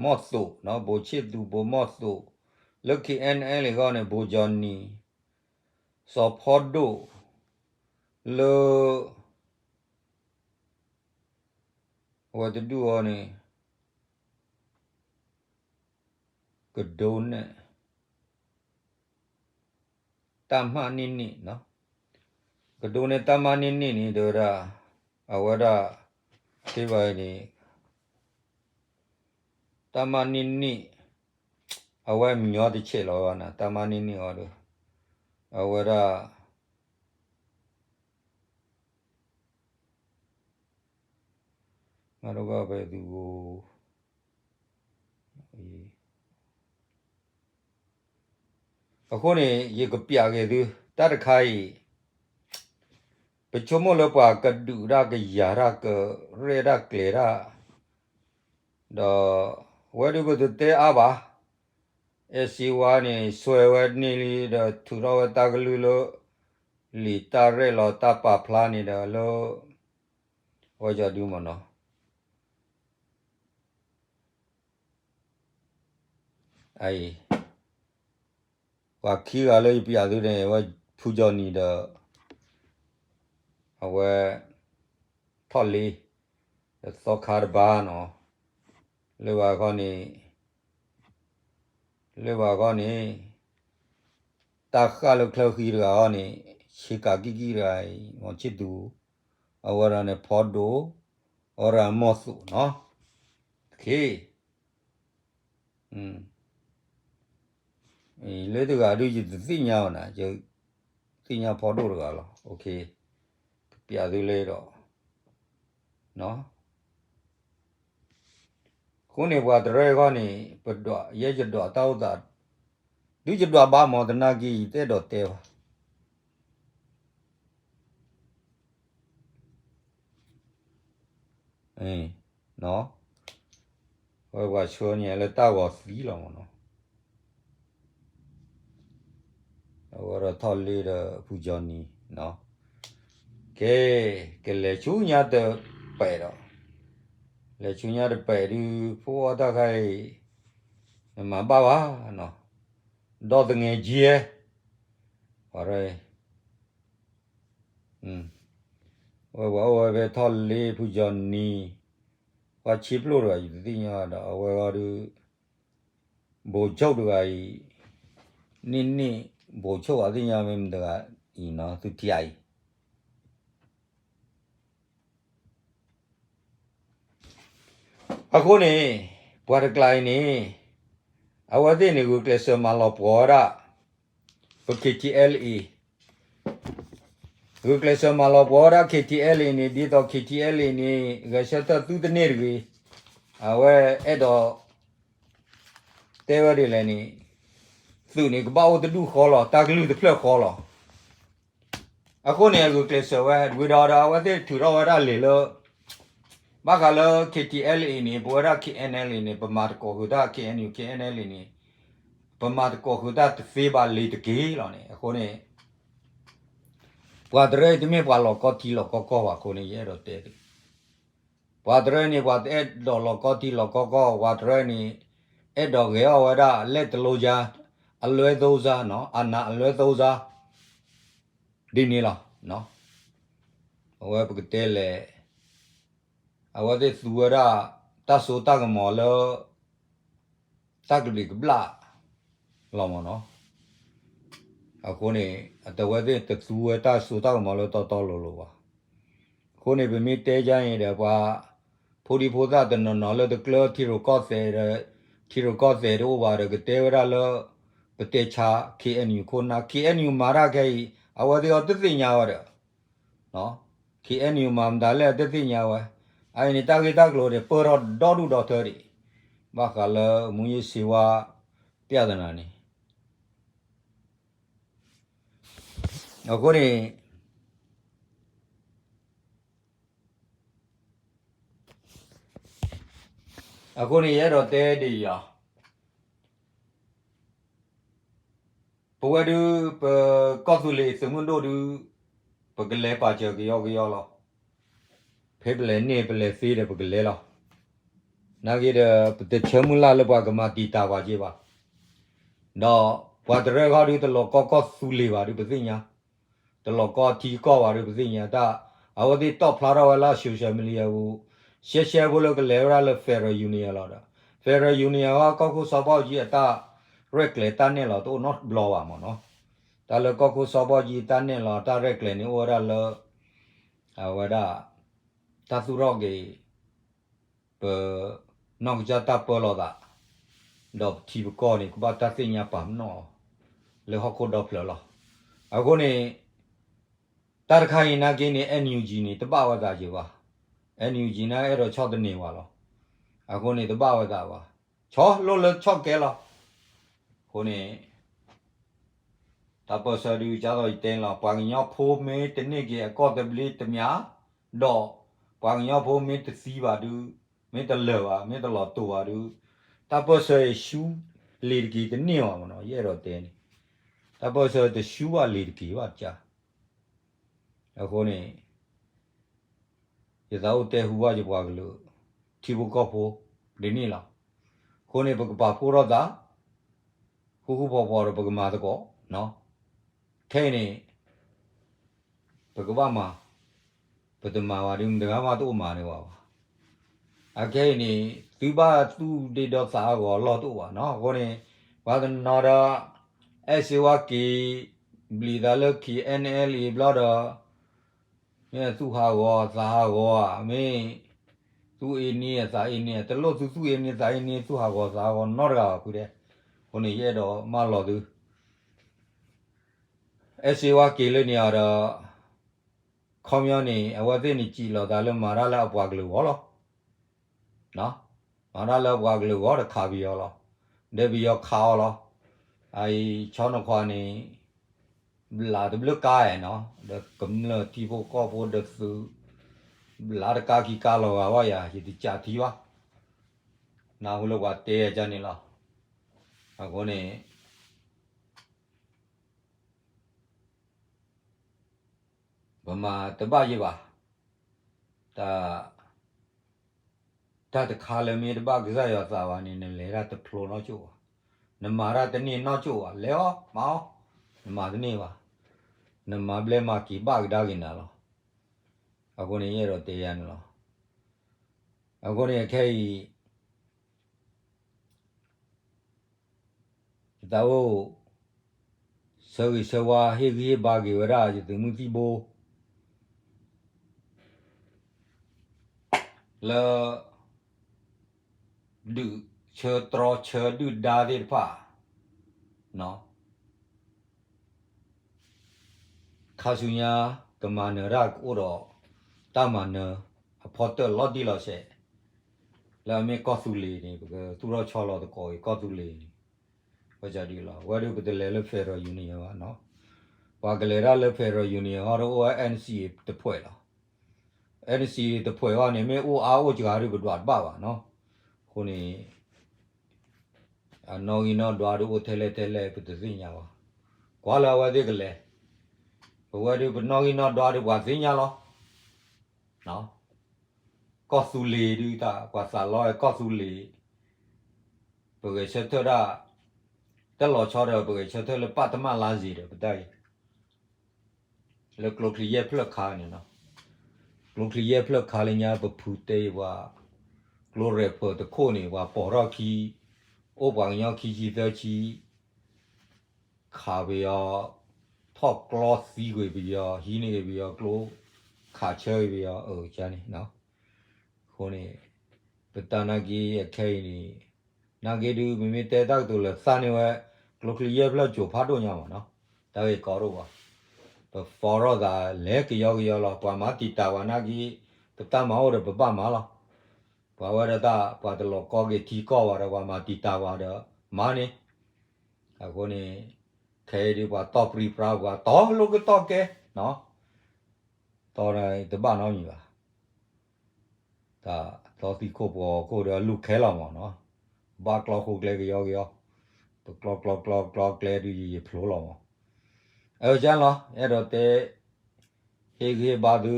မီၢ်သိး, ဘိးဆ့ၣ်သူး ဘိးမီၢ်သိး, လၢ K N L အဂီၢ်န့ၣ် ဘိၣ်ကၠီၣ်နံၣ် စီၤဖီဒိၣ် လၢ အဝဲတဒူၣ်အီၤန့ၣ် ကဒိးန့ၢ် တၢ်မၢ်န့ၢ်န့ၣ်, ကဒိးန့ၢ်တၢ်မၢ်န့ၢ်န့ၣ်န့ၣ် တဲဝဲဒၣ် အဝဲဒၣ် စ့ဘၣ်အံၤန့ၣ် တၢ်မၢ်န့ၢ်န့ၣ် အဝဲမညီတဆဲးလီၤဘၣ်နၤ တၢ်မၢ်န့ၢ်န့ၣ်အီၤဒီး အဝဲဒၣ် မၤဒိကဖဲသု အဃိန့ၣ် ယကပျးက့ၤသု တၢ်တခါအံၤ ပဆိကမိၣ်လၢပှၤကဒုးတၢ်ကယၤတၢ်ကရဲၣ်တၢ်ကျဲၤတၢ် ဒီး အဝဲဒုးပတတဲအါဘၣ် အဲၣ်စ့ဝါန့ၣ် ဆွဲဝဲန့ၢ်လံဒီး ထုးထီၣ်ဝဲတၢ်ကလုၢ်လၢ လံာ်တၢ်ရဲၣ်လီၤတၢ်ပာ်ဖျါန့ၣ်ဒီးလၢ အဝဲကဒုးမ့ၢ်နီၤ အံၤ ပှၤခံဂၤလၢယပျးသုန့ၣ် အဝဲဖုကၠီၣ်နံၣ်ဒီး အဝဲ ထီၣ်လ့ ဒီးသီခါတဘါနီၤ လၢဘၣ်ခီန့ၣ် လၢဘၣ်ခီန့ၣ် တၢ်ဃၣ်လၢချၢဃံတဂၤအီၤန့ၣ် ဆ့ကၤကံၣ်ကံၣ်တဂၤအံၤ မီၤဆ့ၣ်သူ အဝဲဒၣ်န့ၣ်ဖီဒိၣ် အဝဲဒၣ်မီၢ်သူးနီၤ ခ့ လၢတဂၤဒုးယတသ့ၣ်ညါဘၣ်နၤ ယသ့ၣ်ညါဖီဒိၣ်တဂၤလီၤ ကပျးသုလၢဒီး အဃိန့ၣ် ပှၤတရၢအဂီၢ်န့ၣ် ပဒွး ယဲယဒွးတၢ်အိၣ်သး ဒုးယဒွးဘၣ်မ့ၢ်တနာ်က့ ယတအဲၣ်ဒိးတဲဘၣ် ဝဲပှၤဆှၢန့ၢ်လၢတၢ်ဂီၤသံလီၤမ့ၢ်နီၤ အဝဲဒီးထီၣ်လ့ဒီးဖုကၠီၣ်နံၣ် ကဲ ကလဲၤဆူညါတပဲာ်ဒီး လဲၤဆူညါတပဲာ်ဒုး ဖိအီၣ်တၢ်ခါအံၤ နမၤဘၣ်ဘၣ်နီၤ ဒီသငဲးကဲ ပှၤ ဝဲပှၤအိၣ်ဝဲဖဲထီၣ်လ့ဖုကၠီၣ်နံၣ် ပှၤဆံးပျိၢ်တဂၤ ယတသ့ၣ်ညါဒီး အဝဲဂီၢ်ဒုး ဘိၣ်ဆိၣ်တဂၤအံၤ န့ၢ်န့ၢ် ဘိၣ်ဆိၣ်အသ့ၣ်ညါမ့ၢ်မတဂၤအံၤနီၤ သုထံၣ်အံၤ အဃိန့ၣ် ပှၤတကျါအံၤန့ၣ် အဝဲသ့ၣ်န့ၣ် ဂုာ်ကျဲးစၢးမၤလီၤပှီၢ်ဝဲဒၣ် ပ K T L A ဂုာ်ကျဲးစၢးမၤလီၤပှီၢ်ဝဲဒၣ် K T L A န့ၣ် ဒ်သိး K T L A န့ၣ် ဂဲၤဆၢထၢၣ်သုတန့ၢ်တဂ့ၤ, အဝဲအဲၣ်ဒိး တဲဝဲဒ်လဲၣ်န့ၣ် သုးန့ၣ်ကဘၣ်အိၣ်တဒူၣ်ဃီလီၤ, တၢ်ကလုၢ်တဖျၢၣ်ဃီလီၤ. အဃိန့ၣ် အဂုာ်ကျဲးစၢးဝဲ ဝံၤဒီးဒီး အဝဲသ့ၣ်ထုးထီၣ်ဝဲဒၣ်လံာ်လၢ ဘၣ်ဃးလၢ K T L A န့ၣ် ပဝဲဒၣ် K N L A န့ၣ် ပမၤသကိးဃုာ်တၢ် K N U K N L A န့ၣ် ပမၤသကိးဃုာ်တၢ်တသ့ဘၣ်လံတက့ၢ်လီၤန့ၣ် အဃိန့ၣ် ပှၤတရၢအံၤတမ့ၢ်ပှၤလီၤကီထံလီၤကီကီၢ်ဘၣ်အဃိန့ၣ် ယအဲၣ်ဒိးတဲသု ပှၤတရၢန့ၣ် ပှၤတအဲၣ်ဒိးလီၤကီထံလီၤကီကီၢ် ပှၤတရၢန့ၣ် အဲၣ်ဒိးဂဲၤအီၣ်ဝဲဒၣ် လက်တလောစၢ် အလွဲသုံးစားနီၤ အာဏာအလွဲသုံးစား ဒ်န့ၣ်လီၤ. အဝဲပကတဲလဲၣ် အဝဲသ့ၣ်သူဝဲဒၣ် တၢ်စိတၢ်ကမီၤလၢ တၢ်ကဘျံးကဘျၣ်လီၤမ့ၢ်နီၤ. အဃိန့ၣ် အတဝဲသ့ၣ်တသူဝဲတၢ်စိတၢ်ကမီၤလၢတီတီလိၤလိၤဘၣ်. အဃိန့ၣ် ပမ့ၢ်တဲယါအံၤဒီး ပှၤဖိဒံဖိသၣ်တနီၤနီၤလၢတကျၢထံရူၢ်ကီၢ်သဲးဒီး ထံရူၢ်ကီၢ်သဲးတအိၣ်ဘၣ်ဒီး ကတဲဝဲဒၣ်လၢ ပတဲဆါ K N U ခိၣ်နၢ် K N U မၤတၢ်ခဲအံၤ အဝဲသ့ၣ်အီၤတသ့ၣ်ညါဝဲဒီး K N U မၤမတၤလဲၣ်တသ့ၣ်ညါဝဲ. အအံၤန့ၣ် တၢ်ဂ့ၢ်တၢ်ကျိၤန့ၣ် ပၢၢ်ထီၣ်ဒီဒူၣ်ဒီထၢဒံး ဘၣ်ဃးလၢ မူးယစ်ဆေးဝါး ပြဿနာန့ၣ် အဃိန့ၣ် အဃိန့ၣ် ယအဲၣ်ဒိးတဲဒ်အံၤ ပဝဲဒုး ပကီၢ်သူလ့ၤသုးမုၢ်ဒိၣ်ဒုး ပကလဲၤပာ်စၢၤကယီကယီလီၤ. ဖဲပလဲၤန့ၢ်ပလဲၤသ့ဒီးပကလဲၤလီၤ. နာ်က့ဒီး ပတဆၢမုၢ်လၢ်လၢပှၤကမၤတံာ်တာ်ပှၤက့ဘၣ်. ဒီးပှၤတရၢဃီဒုးတလီၤကီကီၢ်သူလ့ၤဘၣ်ဒုးပသ့ၣ်ညါ, တလီၤကီထံကီၢ်ဘၣ်ဒုးပသ့ၣ်ညါတၢ်, အဝဲသ့ၣ်တီၣ်ဖျါထီၣ်ဝဲလၢ social media ပူၤ, ရှဲရှဲဖိလၢကလဲၤဝဲဒၣ်လၢ Federal Union လီၤဒီး Federal Union ဟီ ကီၢ်ခိၣ်စီၤဘီၣ်ကၠံအတၢ်ရဲၣ်ကျဲၤတၢ်နဲၣ်လီၤတအိၣ်နီတဘျီဘၣ်မ့ၢ်နီၤ, တၢ်လၢကီၢ်ခိၣ်စီၤဘီၣ်ကၠံတၢ်နဲၣ်လီၤ တၢ်ရဲၣ်ကျဲၤန့ၣ်အိၣ်ဝဲဒၣ်လၢ အဝဲဒၣ် တၢ်သူၣ်ထီၣ်က့ၤ ပနီၢ်ကစၢ်တၢ်ပၢလီၤသး, ဒီးပထံပကီၢ်န့ၣ် ကဘၣ်တၢ်သ့ၣ်ညါပာ်ပနီၣ်အီၤ လၢဟီၣ်ခိၣ်ဒီဖျၢၣ်လီၤ. အဃိန့ၣ် တၢ်တခါအံၤနာ်က့န့ၣ် NUG န့ၣ် တဘၣ်ဝဲသးယံၤဘၣ်, NUG န့ၣ်အဲၣ်ဒိးဆီၣ်သနံးဝဲလီၤ. အဃိန့ၣ် တဘၣ်ဝဲသးဘၣ်, ဆီၣ်လိၣ်လၢဆီၣ်ကဲလီၤ. အဃိန့ၣ် တၢ်ပၢၢ်ဆၢဒုး ကသိးယတဲန့ၣ်လီၤ, ပှၤကညီဖိမ့ၢ်တန့ၢ်က့ၤအကီၢ်သဘျ့တမံၤ, ဒီးပှၤကညီဖိမ့ၢ်တသံဘၣ်ဒုး, မ့ၢ်တလၢာ်ဘၣ်, မ့ၢ်တလီၤတိာ်ဘၣ်ဒုး, တၢ်ပၢၢ်ဆၢအံၤဆူလ့ၤတက့ၤတန့ၢ်ဘၣ်မ့ၢ်နီၤ, ယအဲၣ်ဒိးတဲန့ၣ်, တၢ်ပၢၢ်ဆၢတဆူဘၣ်လ့ၤတက့ၤဘၣ်တကါ အဃိန့ၣ် ယသးအိၣ်တဲဟူဘၣ်ယပှၤကလုာ် ထံဖိကီၢ်ဖိ ဒ်န့ၣ်လီၤ. အဃိန့ၣ် ပကပာ်ဖှိၣ်ထီၣ်သး ဃူဃူဖိးဖိးဒီးပကမၤသကိး, ခဲအံၤန့ၣ် ပကဘၣ်မၤ, ပတမၤဘၣ်ဒီး မတဂၤမးတအိၣ်မၤန့ၢ်ဝဲဘၣ်. အခဲအံၤန့ၣ် သုဘၣ်သူၣ်ဒ့ဒီသးဟးဂီၤအလီၢ်တအိၣ်ဘၣ်နီၤ. အဃိန့ၣ် ပှၤတနီၤဒီး အဲၣ်စ့ဝါက့ၤ ဘျံၤသးလၢ KNLA ဘျီဒီး မ့ၢ်သူၣ်ဟးဂီၤသးဟးဂီၤဧါ, မ့ၢ်သူၣ်အ့န့အသးအ့န့, တလိၣ်သုသူၣ်အ့န့သးအ့န့ သူၣ်ဟးဂီၤသးဟးဂီၤနီတဂၤဘၣ်ဖုဒဲး. အဃိန့ၣ် ယအဲၣ်ဒိးမၢလီၤသု အဲၣ်စ့ဝါက့ၤလၢန့ၣ်အီၤဒီး ခီပညီန့ၣ် အဝဲသ့ၣ်န့ၣ်စံးလီၤသးလၢမၤတၢ်လၢအပှၤကလုာ်ဂီၢ်လီၤ. မၤတၢ်လၢအပှၤကလုာ်ဂီၢ်ဒီးခးပယီၤလီၤ. ဒီးပယီၤခးအီၤလီၤ. အအံၤဆီနီၢ်ခွါန့ၣ် ဘျးတဘျုးကါနီၤ, ဒီးကမျၢၢ်ထံဖိကီၢ်ဖိဒီးသုး ဘျးတကါခံကါလီၤဂာ်ဘၣ်ယၤ ယတကးထံဘၣ်. နၢ်ဟူလၢပှၤတဲယၤကန့ၣ်လီၤ. အဃိန့ၣ် ပမၤတဘၣ်ယံၤဘၣ်. တၢ် တၢ်တခါလၢမ့ၢ်တဘၣ်ကစၢ်ယွၤသးဘၣ်န့ၣ် နလဲၤတၢ်တဖျိနီတစိၢ်ဘၣ်, နမၤတၢ်တန့ၢ်နီတစိၢ်ဘၣ်, လဲၤအီၤမၤအီၤ, နမၤတန့ၢ်ဘၣ်, နမၤဘျဲမၤက့ၤဘၣ်ကဒါက့ၤနၤလီၤ. အဃိန့ၣ် ယအဲၣ်ဒိးတဲယၤန့ၣ်လီၤ. အဃိန့ၣ် အခဲအံၤ ယသးအိၣ် ဆၢဂ့ၤဆၢဝါ ဟ့ၣ်ဂံၢ်ဟ့ၣ်ဘါက့ၤဝဲဒၣ် ယသုးမုၢ်သံၣ်ဘိ လၢ ဒုးဆၢတြီဆၢဒုၣ်ဒါသ့ၣ်တဖၣ် ခါဆူညါ ကမၤနၢၤတၢ်ကအိၣ်ဒီး တၢ်မၤနၢၤအဖီတၢၣ်လီၤတံၢ်လီၤဆဲး, လၢအမ့ၢ်ကီၢ်သူလ့ၤန့ၣ် ပကသူၣ်ထီၣ်ဆီလီၤသကိးက့ၤကီၢ်သူလ့ၤန့ၣ်, ဝဲဒၣ်ဒ်လီၤ. ဝဲဒၣ်ပတလဲၤလၢ Federal Union ဘၣ်နီၤ, ပှၤကလဲၤတၢ်လၢ Federal Union ဟီဒီးအိၣ်ဝဲ NCA တဖှဲးလီၤ. NCA တဖှဲးဘၣ်န့ၣ် မ့ၢ်အိၣ်အါအိၣ်စှၤဒုးပဒွးတဘၣ်ဘၣ်နီၤ, အဃိန့ၣ် အနီၣ်ဂံၢ်နီၣ်ဒွးဒုးအိၣ်ထဲလဲၣ်ထဲလဲၣ် ပတသ့ၣ်ညါဘၣ်. ကွၢ်လၢအဝဲသ့ၣ်ကလဲၤ, ပဝဲဒုးပနီၣ်ဂံၢ်နီၣ်ဒွးဒုးပှၤသ့ၣ်ညါလီၤ. ကီၢ်သူလ့ၤဒုးတၢ် ပှၤသးလီဝဲကီၢ်သူလ့ၤ, ပဂဲၤဆၢထၢၣ်ဒၣ် တၢ်လီၤဆီဒီး ပဂဲၤဆၢထၢၣ်လၢပၢ်တမၣ်လါစ့ၤဒီးပတၢ်အံၤ လၢကျိချံယဲၢ်ဖျၢၣ်ခါန့ၣ်နီၤ, ကျိချံယဲၢ်ဖျၢၣ်ခါလၢညါပဖုတဲအံၤပှၤ, ကျိရဲၣ်ဖၢၣ်တခိၣ်န့ၣ် ပှၤပိာ်ထီၣ်ခံ, အိၣ်ပှၤကညီခံဆံသၢဆံ, ခးပယီၤ, ထီၣ်ကျီသံကွံာ်ပယီၤ, ဟံးန့ၢ်က့ၤပယီၤကျိ, ခးဆၢက့ၤပယီၤ အၢၣ်ကန့ၣ်, အဃိန့ၣ် ပတၢ်နာ်က့အခဲအံၤန့ၣ်, နာ်က့ဒုး မ့မ့ၢ်တဲတၢ်ကတိၤလၢသးန့ၢ်ဝဲ, ကျိချံယဲၢ်ဖျၢၣ်စိၤဖးဒိၣ်ညါမ့ၢ်နီၤ, တၢ်ဂ့ၢ်ကီဒိၣ်ဘၣ်, ပဖီထီၣ်သးလဲၤကယီကယီလီၤ. ပှၤမၤတံာ်တာ်ပှၤနာ်က့, ပတၢ်မၤအိၣ်ဒီးပဘၣ်မၤလီၤ. ပှၤဝဲဒၣ်တၢ် ပှၤတလီၤကီက့ၤထံကီၢ်ဘၣ်ဒီး ပှၤမၤတံာ်တာ်ပှၤဒီးမၤန့ၣ်, အဃိန့ၣ် ခဲအံၤဒုးပှၤတီၢ်ပြံပြါပှၤတီၢ်လိာ်ကတီၢ်ကဲ, တီၢ်တဘၣ်နီတမံၤဘၣ်. တၢ်တီသံခိၣ်ပှီၤခိၣ်ဒီးအလူၤခဲလီၤမ့ၢ်နီၤ, ဘၣ်ကျီဃိကျဲကယီကယီ, ပကျီကျီကျီကျီကျဲဒုးယယဖျိလီၤမ့ၢ်. အကၢ်လီၤ အဲၣ်ဒိးတဲ ဟ့ၣ်ဂံၢ်ဟ့ၣ်ဘါသု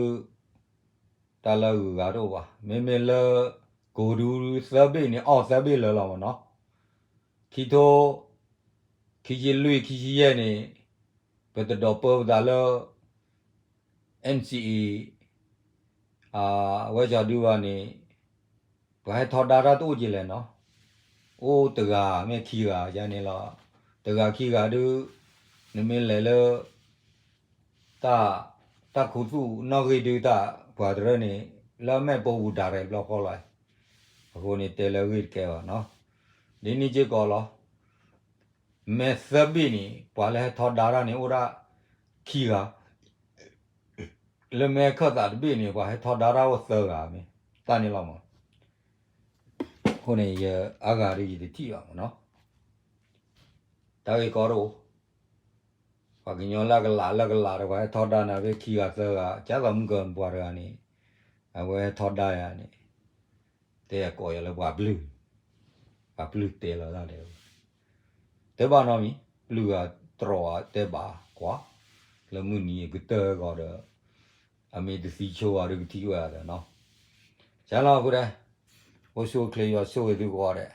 တၢ်လၢအဂုၤအဂၤတအိၣ်ဘၣ်. မ့မ့ၢ်လၢ ကိးဒူသၢဘ့ၣ်န့ၣ် အီၣ်သၢဘ့ၣ်လၢာ်လီၤမ့ၢ်နီၤ. ခံထိ ခံဆံလွံၢ် ခံဆံယဲၢ်န့ၣ် ပတဒိးပၢပသးလၢ NCA အဝဲစီၤဒုဘၣ်န့ၣ် ပှၤဟဲထီဒါတၢ်တအိၣ်က့ၤလဲၣ်နီၤ, အိၣ်တဂၤမ့ၢ်ခံဂၤယါန့ၣ်လီၤ. တဂၤခံဂၤဒုး နမ့ၢ်လဲၤလၢ တၢ် တၢ်ခူသူၣ်နီၣ်ဂံၢ်ဒုးတၢ် ပှၤတရၢန့ၣ် လၢမဲာ်ပိာ်ပူၤဒၣ်ရဲၣ်ဘျီဃီလီၤ. အဃိန့ၣ်တဲလၢအဂ့ၢ်တကဲဘၣ်နီၤ, ဒ်န့ၣ်စ့ၢ်ကီးလီၤ. မဲာ်သၢဘ့ၣ်န့ၣ် ပှၤလၢဟဲထီဒါတၢ်န့ၣ်အိၣ်ဒၣ်ခံဂၤ, လၢမဲာ်ခၢၣ်သးတဘ့ၣ်န့ၣ် ပှၤဟဲထီဒါတၢ်အိၣ်သၢဂၤမ့ၢ် တၢ်န့ၣ်လီၤမး. အဃိန့ၣ် ယအါဂၤဒ်ယတထံၣ်ဘၣ်မးနီၤ, တၢ်ဂ့ၢ်ကီတအိၣ်, ပှၤကညီလၢကလးလၢကလးဒီး ပှၤဟဲထီဒါနၤဖဲခံဂၤသၢဂၤ ကၢ်သိးမုၢ်ကၢၤပှၤတဂၤန့ၣ် အဝဲဟဲထီဒါယၤန့ၣ် တဲယၤကိးယၤလၢပှၤပျုၢ်, ပှၤပျုၢ်တဲလီၤတၢ်ဒဲး, တဲဘၣ်နီတမံၤ ပျုၢ်ဂၤတြီၤဂၤတဲဘၣ်ကွၢ်, လၢမုၢ်နံၤကတၢၢ်ဂီၤဒီး အမ့ၢ်တသံဆိဂၤဒီးကထံၣ်ဝဲဒၣ်နီၤ, ကလီၤဃိဒဲး, အိၣ်ဆူၣ်အိၣ်ချ့ယွၤဆိၣ်ဂ့ၤသုကိးဂၤဒဲး,